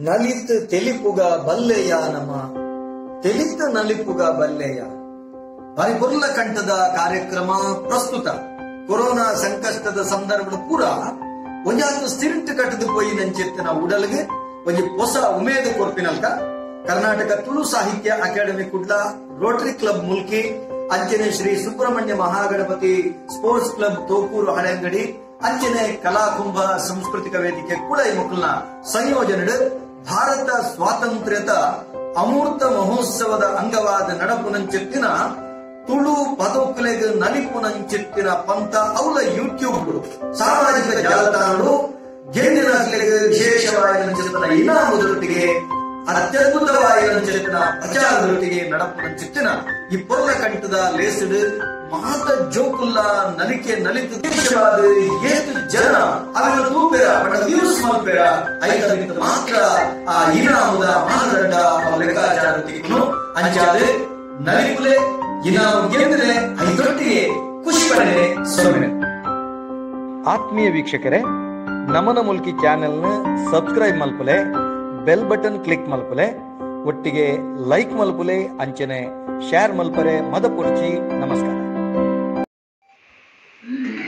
ನಲಿತ್ ತೆಲಿಪುಗ ಬಲ್ಲೆಯ ನಮ ತೆಲಿತ ನಲಿಪುಗ ಬಲ್ಲೆಯ ಬಾರಿ ಕಂಠದ ಕಾರ್ಯಕ್ರಮ ಪ್ರಸ್ತುತ ಕೊರೋನಾ ಸಂಕಷ್ಟದ ಸಂದರ್ಭದ ಪೂರ ಒಂಜಾತು ಸ್ಥಿರಂಟು ಕಟ್ಟದು ಪೋಯಿ ನಂಚೆತ್ತಿನ ಉಡಲ್ಗೆ ಒಂಜಿ ಹೊಸ ಉಮೇದು ಕೊರ್ಪಿನಲ್ಕ Karnataka Tulu Sahitya academy Kudla, rotary club Mulki, ಅಂಚನೆ ಶ್ರೀ ಸುಬ್ರಹ್ಮಣ್ಯ ಮಹಾಗಣಪತಿ ಸ್ಪೋರ್ಟ್ಸ್ ಕ್ಲಬ್ ತೋಕೂರು ಹಳೆಂಗಡಿ, ಅಂಚನೆ ಕಲಾಕುಂಭ ಸಾಂಸ್ಕೃತಿಕ ವೇದಿಕೆ ಕುಳೈ ಮುಕುಲ್ನ ಸಂಯೋಜನೆ ಭಾರತ ಸ್ವಾತಂತ್ರ್ಯದ ಅಮೂರ್ತ ಮಹೋತ್ಸವದ ಅಂಗವಾದ ನಡಪುನಂಚೆತ್ತಿನ ತುಳು ಪದೋಕುಲೆಗ್ ನಲಿಪುನಂಚೆತ್ತಿನ ಪಂತ ಅವಲ ಯೂಟ್ಯೂಬ್ ಸಾಮಾಜಿಕ ಜಾಲತಾಣಗಳು ಗೆಂದಿನಕ್ಲೆಗ್ ವಿಶೇಷವಾದ ನಂಚೆತ್ತಿನ ಇನಾಮುದೊಟ್ಟಿಗೆ ಅತ್ಯದ್ಭುತವಾದ ನಂಚೆತ್ತಿನ ಪ್ರಚಾರದೊಟ್ಟಿಗೆ ನಡಪುನಂಚೆತ್ತಿನ ಈ ಪೊರ್ಲ ಕಂಠದ ಲೇಸಿಡು ಮಾತ ಜೋಕುಲ್ಲ ನಲಿಕೆ ನಲಿತು ದೇಶವಾದ ಏತು ಜನ ಅವರ ತೂಪೆರ ಬಟ್ ವ್ಯೂಸ್ ಮಲ್ಪೆರ ಐತ ಮಾತ್ರ ಆ ಇನಾಮುದ ಮಾನದಂಡ ಲೆಕ್ಕಾಚಾರ ತಿಕ್ಕುನು ಅಂಚಾದ ನಲಿಪುಲೆ ಇನಾಮು ಗೆಂದರೆ ಐತೊಟ್ಟಿಗೆ ಖುಷಿ ಪಡನೆ ಸೊಲ್ಮೆ. ಆತ್ಮೀಯ ವೀಕ್ಷಕರೇ, ನಮನ ಮುಲ್ಕಿ ಚಾನೆಲ್ನ ಸಬ್ಸ್ಕ್ರೈಬ್ ಮಲ್ಪುಲೆ, ಬೆಲ್ ಬಟನ್ ಕ್ಲಿಕ್ ಮಲ್ಪುಲೆ, ಒಟ್ಟಿಗೆ ಲೈಕ್ ಮಲ್ಪುಲೆ, ಅಂಚನೆ ಶೇರ್ ಮಲ್ಪರೆ ಮದಪುರ್ಚಿ. ನಮಸ್ಕಾರ. Thank you.